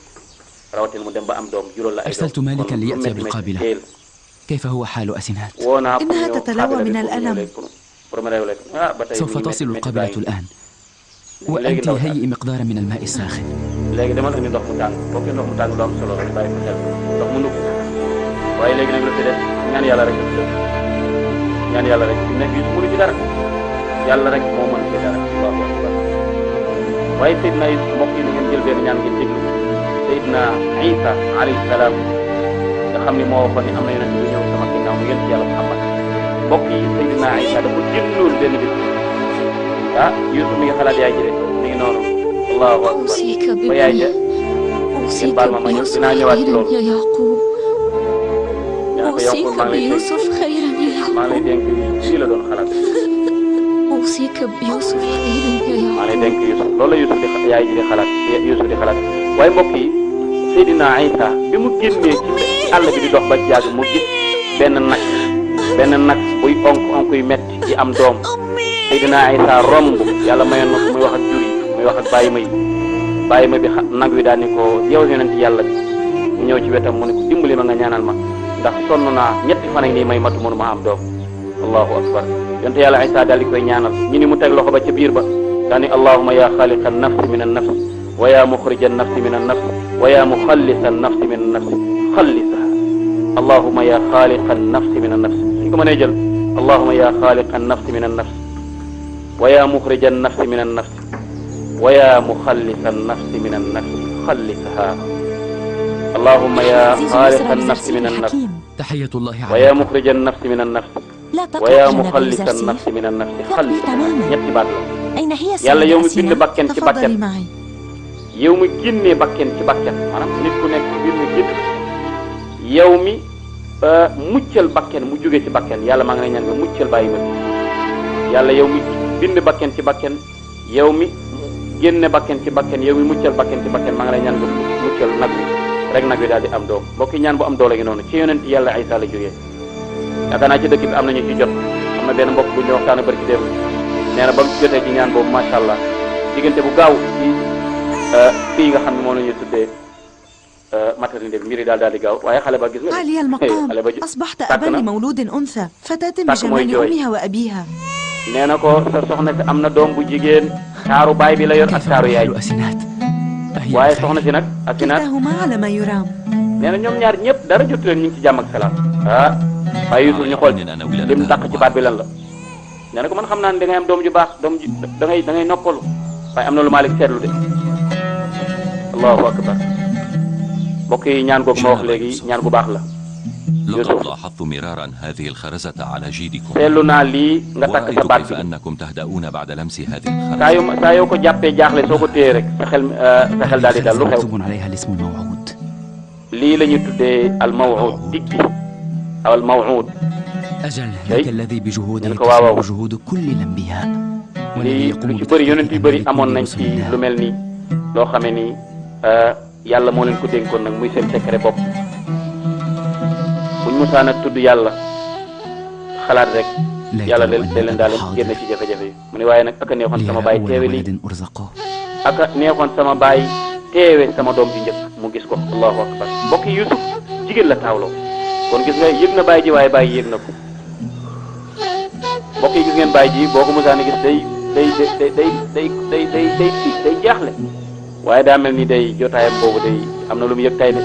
rawatina mu dem ba am doom jural la ay doom. أرسلت مالكا ليأتي بالقابلة. كيف هو حال أسنات؟ إنها تتلوى من الألم. سوف تصل القابلة الآن وأنت هيئي مقدارا من الماء الساخن. léegi dama indi ndox mu tàng boo ko ndox mu tàng du am solo rek bàyyi ko xel ndox mu nugg waaye léegi nag la fi def ñaan yàlla rek ñaan yàlla rek ne fii su mënu ci dara yàlla rek moo mën ci dara allahu akbar waaye Seydina mbokk yi ngeen jël benn ñaan ngeen déglu Seydina Isa alayhi salaam nga xam ne moo waxoon ni am na yonent bu ñëw sama ginnaaw mu yéen ci yàlla Muhammad mbokk yi Seydina Isa dafa jëlloon benn bis Yuusuf mi ngi xalaat yaay ji de mi ngi noonu allahu akbar ba yaay ja ngeen baal ma ñëw dinaa ñëwaat ci loolu أوصيك بيوسف خيرا يا يعقوب أوصيك بيوسف خيرا يا يعقوب loolu la Yuusuf di yaay ji di xalaat Yuusuf di xalaat waaye mbokk yi Seydina Isa bi mu génnee ci àll bi di dox ba jàgg mu gis benn nag buy onk yu metti yi am doom Seydina Isa romb yàlla mayoon na ko muy wax ak jur yi muy wax ak bàyyi ma bi nag wi daal ni ko yow yonent yàlla bi mu ñëw ci wetam mu ne ko dimbali ma nga ñaanal ma ndax sonn naa ñetti fan ak nii may matu mënu ma am doom allahu akbar yonte yàlla Isa daal di koy ñaanal ñu ni mu teg loxo ba ca biir ba daal ni allahuma ya xaaliqa an-nafsi min an-nafs wa ya muxrija an-nafsi min an-nafs wa ya muxallisa an-nafsi min an-nafs xallisaha allahuma ya xaaliqa an-nafsi min an-nafs suñ ko mënee jël allahuma ya xaaliqa an-nafsi min an-nafs wa ya muxrija an-nafsi min an-nafs wa ya muxallisa an-nafsi min an-nafs xallisaha اللهم يا خالق النفس من النفس تحية الله ويا مخرج النفس من النفس ويا مخلص النفس من النفس خلص ñetti baat la yàlla yow mi bind bakken ci bakken yow mi génnee bakken ci bakken maanaam nit ku nekk biir mi génn yow mi muccal bakken mu jóge ci bakken yàlla maa ngi lay ñaan nga muccal bàyyi ma yàlla yow mi bind bakken ci bakken yow mi génne bakken ci bakken yow mi muccal bakken ci bakken maa ngi lay ñaan nga muccal nag bi rek nag bi daal di am doom mbokk yi ñaan bu am doole gi noonu ci yonent yàlla Isa la jógee yaakaar naa ci dëkk bi am nañu ci jot am na benn mbokk bu ñu waxtaan bari ci dem nee na ba mu jotee ci ñaan boobu macha allah diggante bu gaaw ci fii nga xam ne moom la ñuy tuddee maternité bi mbiri daal di gaaw waaye xale ba gis nga عالي المقام أصبحت أبا لمولود أنثى فتاة بجمال أمها وأبيها nee na ko sa soxna si am na doom bu jigéen taaru baay bi la yor ak taaru yaay waaye soxna si nag Asinaat nee na ñoom ñaar ñëpp dara jotu leen ñu ngi ci jàmm ak salaam waaye Yuusuf ñu xool lim dàq ci baat bi lan la nee na ko man xam naa ne da ngay am doom ju baax doom ju da ngay noppalu waaye am na lu Maalik seetlu de allahu akbar mbokk yi ñaan googu ma wax léegi ñaan gu baax la لقد لاحظت مرارا هذه الخرزة على جيدكم seetlu naa lii nga takk sa baat كيف أنكم تهدؤون بعد لمس هذه الخرزة saa yoo ko jàppee jaaxle soo ko téye rek sa xel daal di dal lu xew عليها الاسم الموعود lii la ñu tuddee al maw'ud dig bi aw al maw'ud أجل ذاك الذي بجهوده تسبق جهود كل الأنبياء lii lu ci bëri yonent yu bëri amoon nañ ci lu mel nii loo xamee ni yàlla moo leen ko dénkoon nag muy seen secret bopp buñ musaana tudd yàlla xalaat rek yàlla day leen daal génn ci jafe-jafe yi mu ne waaye nag aka neexoon sama baay teewe lii aka neexoon sama baay teewe sama doom ji njëkk mu gis ko allahu akbar mbokk yi Yusuf jigéen la taawloo kon gis nga yëg na baay ji waaye baay yëg na ko mbokk yi gis ngeen baay ji boo ko musaani gis day jaaxle waaye daa mel ni day jotaayam boobu day am na lu mu yëg tay de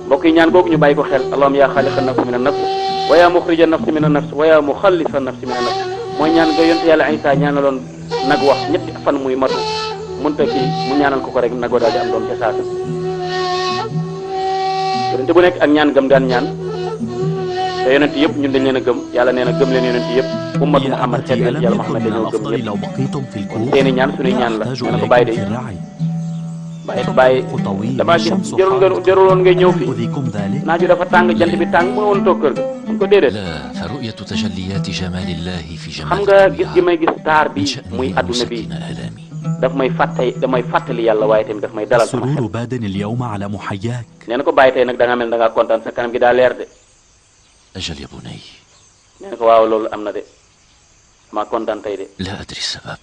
mbokk yi ñaan googu ñu bàyyi ko xel allahumma yaa xaaliqa nafsi min an-nafs wa yaa muxrija nafsi min an-nafs wa yaa muxallisa nafsi min an-nafs mooy ñaan nga yonte yàlla Isa ñaanaloon nag wax ñetti fan muy matu mënta kii mu ñaanal ko rek nagoo daal di am doom ca saasa yonente bu nekk ak ñaan gëm daan ñaan te yonent yëpp ñun dañ leen a gëm yàlla nee na gëm leen yonent yëpp ummatu Muhammad xeet yonent yàlla Muhammad dañoo gëm ñëpp kon seeni ñaan suñuy ñaan la nga ne ko bàyyi de bàyyi damaa gis jaruloon ngay ñëw fii naaj wi dafa tàng jant bi tàng mënu woon toog kër ga mun ko déedéet xam nga gis gi may gis taar bi muy adduna bi daf may fàttali yàlla waaye tamit daf may dalal sama xel nee na ko bàyyi tey nag da nga mel da ngaa kontaan sa kanam gi daa leer de أجل يا بني nee na ko waaw loolu am na de maa kontaan tey de لا أدري السبب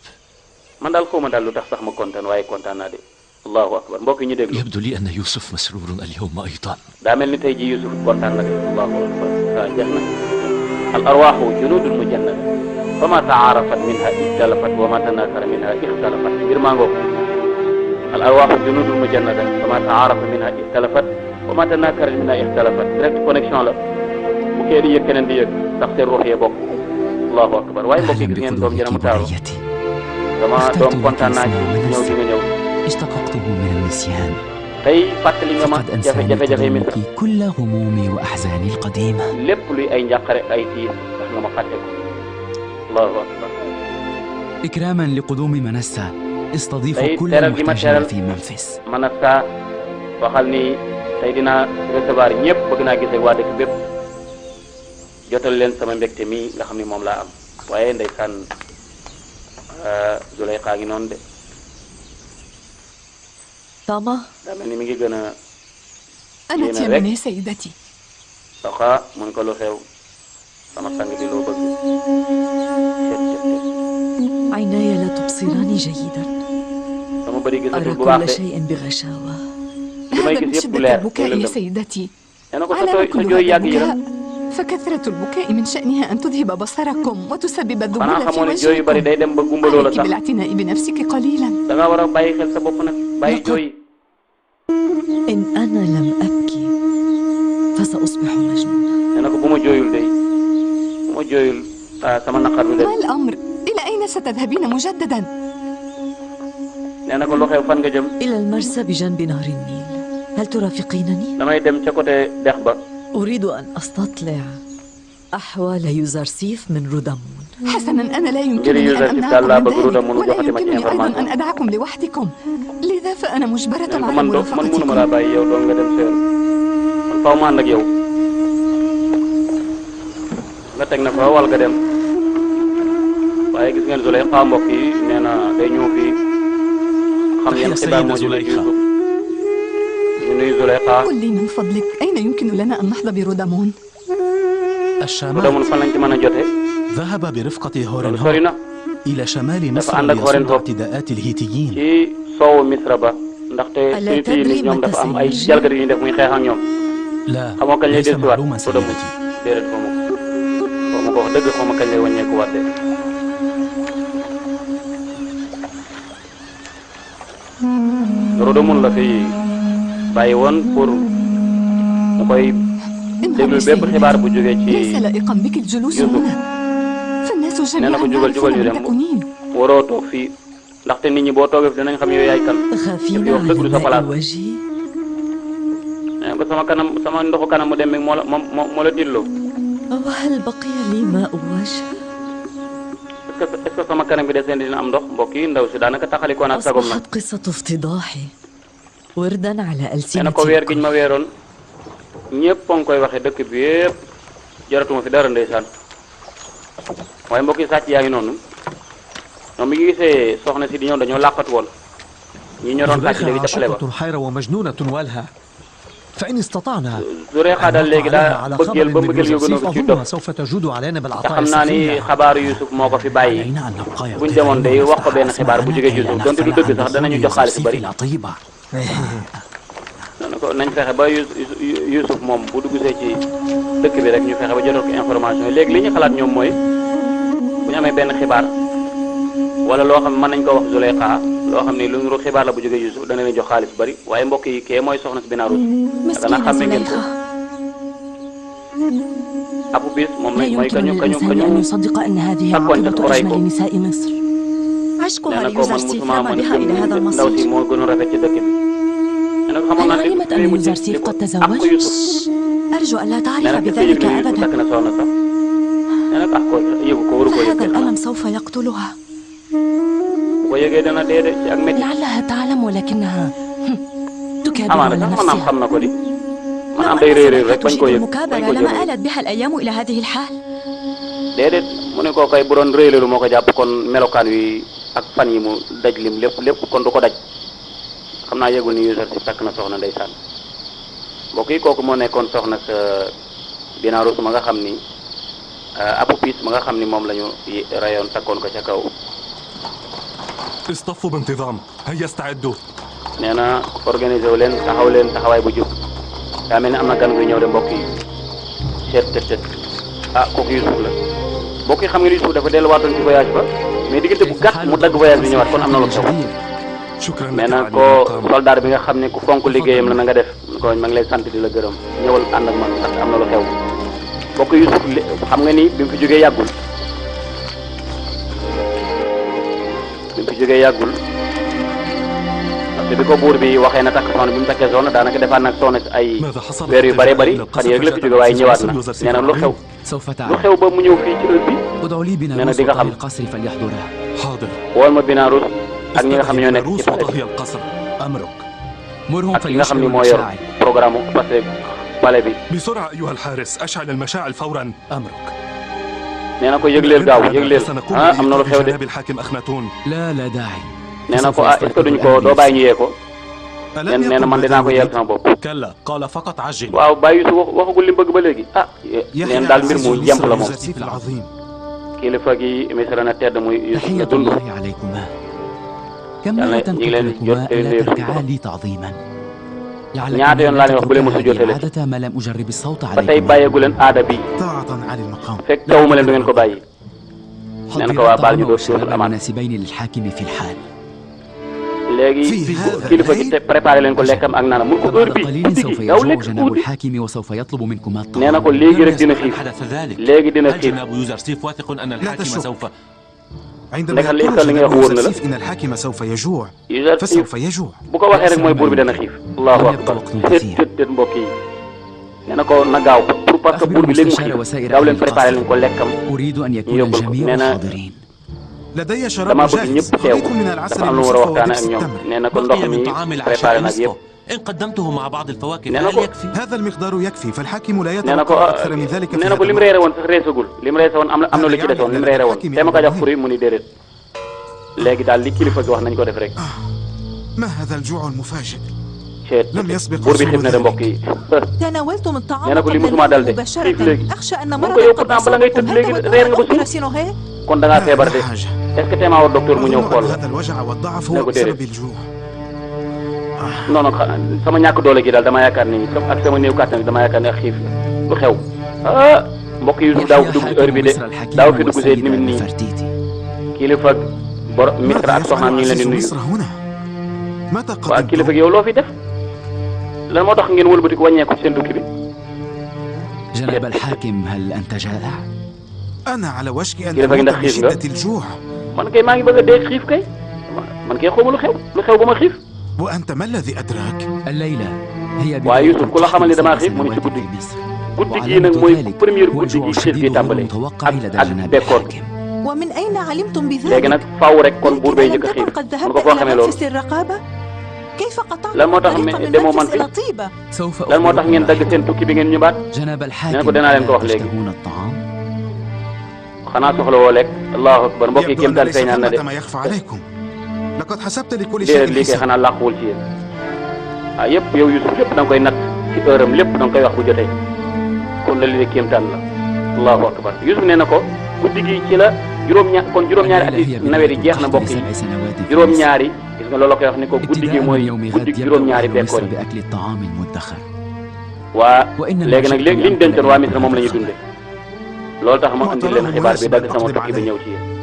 man daal xaw ma daal lu tax sax ma kontaan waaye kontaan naa de allahu akbar mbokk yi ñu déglu يبدو لي أن يوسف مسرور اليوم أيضا daa mel ni tey ji Yusuf kontaan na de allahu akbar waaw jeex na al arwaaxu junudun mujannada fa ma taarafat minha ixtalafat wa ma tanakara minha ixtalafat mbir maa ngoog al arwaaxu junudun mujannada fa ma taarafa minha ixtalafat wa ma tanakara minha ixtalafat direct connexion la bu kee di yëg keneen di yëg ndax seen ruux yee bokk allahu akbar waaye mbokk yi gis ngeen doom jëna mu taaru dama doom kontaan naa ci ñëw di nga ñëw اشتققته من النسيان tey fàttali nga ma فقد أنساني jafe-jafe Misra تضامنك كل همومي وأحزاني القديمة lépp luy ay njàqare ay tiis tax nga ma fàtte ko allahu akbar إكراما لقدوم منسى استضيف tey كل teral gi ma المحتاجين teral في منفس man a saa waxal ni tey dinaa recevoir ñëpp bëgg naa gis ak waa dëkk bépp jotal leen sama mbégte mi nga xam ni moom laa am waaye ndeysaan Zuleyxa ngi noonu de طامة daa mel ni mi ngi gën a أنا yéeme rek تيمني سيدتي soxa mun ko lu xew sama sang bi loo bëgg عيناي لا تبصران جيدا sama bëri أرى gisatul bu baax كل de شيء بغشاوة li may هذا من gis yëpp bu شدة leer البكاء يا lëndëm سيدتي nee na ko على sa كل jooy هذا yàgg البكاء yërëm فكثرة البكاء من شأنها أن تذهب بصركم وتسبب xanaa الذهول في xamoo ne jooy yu bari وجهكم day dem ba gumbaloo la عليك sax بالاعتناء بنفسك قليلا da nga war a bàyyi xel sa bopp nag bàyyi jooy إن أنا لم أبكي فسأصبح مجنونة nee na ko bu ma jooyul day bu ma jooyul sama naqar bi de ما الأمر؟ إلى أين ستذهبين مجددا؟ nee na ko lu xew fan nga jëm إلى المرسى بجنب نهر النيل هل ترافقينني؟ damay dem ca côté dex ba أريد أن أستطلع أحوال يوزرسيف من رودامون حسنا أنا لا يمكنني أن أمنعكم من ذلك ولا يمكنني أيضا أن أدعكم لوحدكم لذا فأنا مجبرة nee na ko على man mënuma laa مرافقتكم bàyyi yow doon nga dem seen man faw ma ànd ak yow nga teg na fa wal nga dem waaye gis ngeen Zuleyxa mbokk yi nee na day ñëw fii xam ngeen xibaar moo jóge ci Yusuf ñu nuyu Zuleyxa قل لي من فضلك أين يمكن لنا أن نحظى برودامون؟ bu الشمال demoon fan lañ ci mën a jote ذهب برفقة loolu sori هورنهوب na إلى شمال dafa مصر ànd ak ليصد Horenhop اعتداءات الهيتيين ci soowu Misra ba ndaxte ألا suñu تدري pays ñoom متى dafa am ay سيجي؟ jalgati yu ñu def muy xeex ak ñoom لا xamoo kañ lay ليس dellusiwaat معلوما ko dem سيدتي déedéet xaw ma ko wax dëgg xaw ma kañ lay wàññeeku waat de Rodamon la fi bàyyi woon pour mu koy déglu bépp xibaar bu jógee ci ليس لائقا بك الجلوس يوسف. هنا فالناس nee na جميعا ko jógal يعرفون ñu من dem تكونين waroo toog fii ndaxte nit ñi boo toogee fi dinañ xam yow yaay kan خافين yow على dëgg du sa الماء place الوجه nee na ko sama ndoxu kanam mu dem moo la moo la dilloo وهل بقي لي ماء وجه؟ est-ce que sama kanam bi deseen dina am ndox mbokk yi ndaw si daanaka taxalikoo naa sagom nag أصبحت قصة افتضاحي وردا على nee na ko weer giñ ألسنتكم ma weeroon ñëpp a ngi koy waxee dëkk bi yëpp jaratuma fi dara ndeysaan waaye mbokk yi sàcc yaa ngi noonu ñoom mi ngi gisee soxna si di ñëw dañoo làqatu woon ñi ñoo doon sàcc léegi ca pale ba عاشقة حيرة ومجنونة والها فإن استطعنا Zuleyxa daal léegi daa bëggeel ba mbëggeel yu gën a ci dox سوف تجود علينا te بالعطاء xam naa ni xabaaru Yusuf moo ko fi bàyyi buñ demoon day wax ko benn xibaar bu jógee Yusuf donte du dëgg sax danañu jox xaalis bu bari ko nañ fexe ba Yusuf moom bu duggsee ci dëkk bi rek ñu fexe ba jotal ko information yi léegi li ñu xalaat ñoom mooy bu ñu amee benn xibaar wala loo xam ne mën nañ ko wax Zuleyxa loo xam ne lu nuru xibaar la bu jógee Yusuf dana leen jox xaalis bu bari waaye mbokk yi kee mooy soxna si Binarus dana xàmme ngeen ko Abu Bis moom لا mooy يمكن للإنسان أن يصدق أن هذه عاقبة أجمل نساء مصر عشقها ليوزرسيف لما بها إلى هذا ndaw si المصير moo gën a rafet ci dëkk bi هل علمت أن يوزرسيف قد تزوج؟ أرجو أن لا تعرف بذلك أبدا هذا الألم سوف يقتلها bu ko yëgee dana dee de ci ak métti لعلها تعلم ولكنها تكابر amaana على sax maanaam نفسها xam na ko di لو maanaam day réer أنها rek bañ ko تجيد yëg المكابرة bañ ko لما jël آلت بها الأيام إلى هذه الحال déedéet mu ne koo kay bu doon réeréeru moo ko jàpp kon melokaan wi ak fan yi mu daj lim lépp kon du ko daj xam naa yëgul ni user si takk na soxna ndeysaan mbokk yi kooku moo nekkoon soxna sa Binarus ma nga xam ni Abu Bis ma nga xam ni moom la ñu rayoon takkoon ko ca kaw اصطفوا بانتظام هيا استعدوا nee na organisé wu leen taxaw leen taxawaay bu jub daa mel ni am na gan guy ñëw de mbokk yi seet ah kooku Yusuf la mbokk yi xam nga ni Yusuf dafa delluwaatoon ci voyage ba mais diggante bu gàtt mu dagg voyage bi ñëwaat kon am na lu xew nee na ko soldat bi nga xam ne ku fonk liggéeyam la na nga def ko ma ngi lay sant di la gërëm ñëwal ànd ak man ndax am na lu xew mbokk Yusuf xam nga ni bi mu fi jógee yàggul te bi ko buur bi waxee na takk soxna bi mu takkee soxna daanaka defaat nag soxna ay weer yu bëree bëri fan yii rek la fi jóge waaye ñëwaat na nee na lu xew ba mu ñëw fii ci heure bi nee na di nga xam wool ma Binarus ak ñi nga xam ne ñoo nekk ci ak ki nga xam ne moo yor programme parce que palais bi بسرعة أيها الحارس أشعل المشاعل فورا أمرك nee na ko yëgleel gaaw yëgleel ah am na lu xew de بالحاكم أخناتون لا داعي nee na ko ah est-ce que duñ ko doo bàyyi ñu yee ko nee na man dinaa ko yeel sama bopp كلا قال فقط عجل waaw bàyyi su waxagul li mu bëgg ba léegi ah neen daal mbir mu jemp la moom kilifa gi misra na tedd muy Yusuf la dund الله عليكما كم مرة قلت لكما ألا تركعا لي تعظيما ñaata yoon laa leen wax bu leen ma sujjootale عادة ما لم أجرب الصوت ba tey عليكما bàyyeegu leen aada bi fekk tawuma leen du ngeen ko bàyyi nee na ko waa baal ñu doo suuratul amaan مناسبين للحاكم في الحال léegi kilifa gi te préparé leen ko lekkam ak naanam mun ko heure bi قليل guddi سوف gi daw يجوع lekk جناب tuuti الحاكم وسوف يطلب منكما nee na الطعام ko léegi rek dina xiif حدث ذلك léegi dina هل xiif جناب يوزرسيف واثق أن الحاكم تشك. سوف عندما لكن ليس يقول اللي جناب يقول يوسف إن الحاكم سوف يجوع Yusuf فسوف يجوع bu ko waxee rek mooy buur bi dana xiif allahu akbar tët mbokk yi nee na ko na gaaw pour parce que buur bi léegi mu xiif gaaw leen préparé leen ko lekkam أريد أن يكون يقبل. الجميع نانا- حاضرين لدي damaa شراب bëgg جاهز ñëpp teew خليط من العسل dafa am lu mu war a المصفى waxtaan ودبس ak ñoom التمر nee na ko ndox بقي mi من طعام préparé العشاء nag yëpp نصفه إن قدمته مع بعض الفواكه نانا هل كو- يكفي؟ هذا المقدار يكفي فالحاكم لا nee na ko يتوقع أكثر من ذلك في nee na هذا ko lim الوقت. reere woon sax reesagul lim reese woon am na lu ci desoon lim reere woon te ma ko jox furi mu ni déedéet léegi daal li kilifa gi wax nañ ko def rek ما هذا الجوع المفاجئ ceet لم يسبق buur bi xiif na de وصول mbokk yi تناولتم الطعام nee na ko li قبل musuma dal الموت de xiif مباشرة léegi أخشى أن mun مرضا ko yow قد pourtant bala ngay أصابكم tëdd هل léegi تودون reer أن nga ba أخبر suur سينوهي؟ kon da ngaa feebar de لا حاجة est-ce que teemaa war docteur mu ñëw أظن xool أن la هذا الوجع والضعف لا هو قلت بسبب لك. الجوع non non sama ñàkk doole gi daal dama yaakaar ni ak sama néew kàttan bi dama yaakaar ne ak xiif lu xew ah mbokk Yusuf daaw fi dugg heure bi de daaw fi dugg see ni nii نفرتيتي kilifa bor Misra ak soxnaam ñu ngi leen di عزيز nuyu مصر هنا متى waa kilifa قدمتم gi yow loo fi def lan moo tax ngeen wëlbati ko wàññeeku ci seen tukki bi جناب الحاكم هل أنت جائع؟ أنا على وشك أن كيف أموت عندك خيف بشدة الجوع man kay maa ngi bëgg a dee xiif kay man kay xawma lu xew ba ma xiif وأنت ما الذي أدراك الليلة هي waaye Yusuf ku la xamal ni damaa xiif mu ni ci guddi guddi gii nag mooy première guddi gi xiif gi tàmbale ak bekkoor bi ومن أين علمتم léegi بذلك؟ nag faaw rek kon buur bay لكن njëkk a لم xiif تكن قد mun ko ذهبت foo إلى xamee loolu منفس الرقابة؟ كيف قطعتم lan moo tax الطريق من demoo man منفس fi إلى طيبة؟ سوف lan moo tax ngeen dagg seen tukki bi ngeen ñëwaat جناب أنا الحاكم كنت أنا لم ألا أروح لك. تشتهون الطعام؟ xanaa soxla woo lekk allahu akbar mbokk yi يبدو kéem أن daal ليس feeñaan na de ثمة ما يخفى عليكم لقد حسبت لكل déedéet شيء lii kay حساب xanaa làquwul ci yéen ah yëpp yow Yusuf yëpp da nga koy natt ci heure am lépp da nga koy wax bu jotee kon la li kéemtaan la allahu akbar Yusuf nee na ko guddi gi ci la juróom-ñaari ati nawet yi jeex na mbokk yi juróom-ñaari gis nga loolu la koy wax ni ko guddi gi mooy guddi juróom-ñaari bekkoor yi waa léegi nag léegi liñ dencoon waa Misra moom la ñuy dunde loolu tax ma andi leen xibaar bi dagg sama tukki bi ñëw ci yéen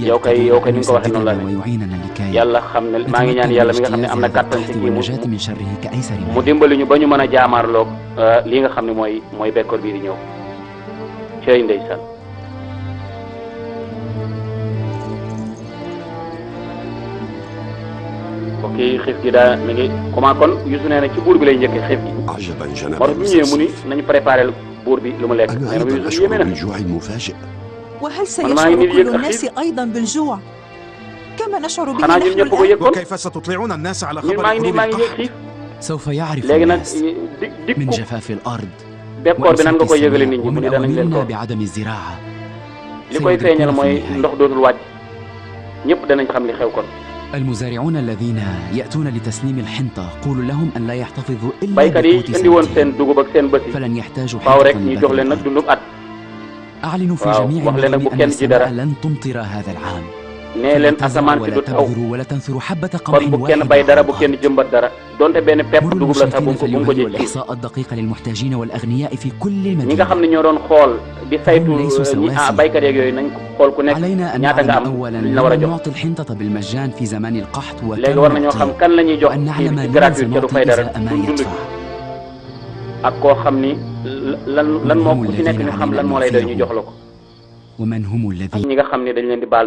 yow kay ni nga ko waxee noonu la ne yàlla xam ne maa ngi ñaan yàlla mi nga xam ne am na kàttan ci kii mu dimbali ñu ba ñu mën a jaamaarloog lii nga xam ne mooy bekkoor bii di ñëw cey ndeysaan ok xiif gi daa mi ngi comment kon Yusuf nee na ci buur bi lay njëkkee xiif gi moo tax bi mu ñëwee mu ni nañu préparé buur bi lu mu lekk nee na ba Yusuf yéeme na وهل سيشعر كل الناس أيضا بالجوع كما نشعر به نحن الآن؟ وكيف ستطلعون الناس على خبر خروج القحط؟ سوف يعرف الناس من جفاف الأرض ومن بعدم الزراعة المزارعون الذين يأتون لتسليم الحنطة قولوا لهم أن لا يحتفظوا إلا بقوت سنتهم فلن يحتاجوا حنطة أعلنوا في جميع المدن أن السماء لن تمطر هذا العام فلا تزرعوا ولا تبذروا ولا تنثروا حبة قمح واحدة مروا فليهيئوا الإحصاء الدقيق للمحتاجين والأغنياء في كل مدينة هم ليسوا سواسية علينا أن نعلم أولا لمن نعطي الحنطة بالمجان في زمان القحط وأن نعلم لمن سنعطي إزاء ما يدفع ak koo xam ni lan moo ku ci nekk ñu xam lan moo lay doy ñu jox la ko ومن هم الذين ñi nga xam ni dañ leen di baal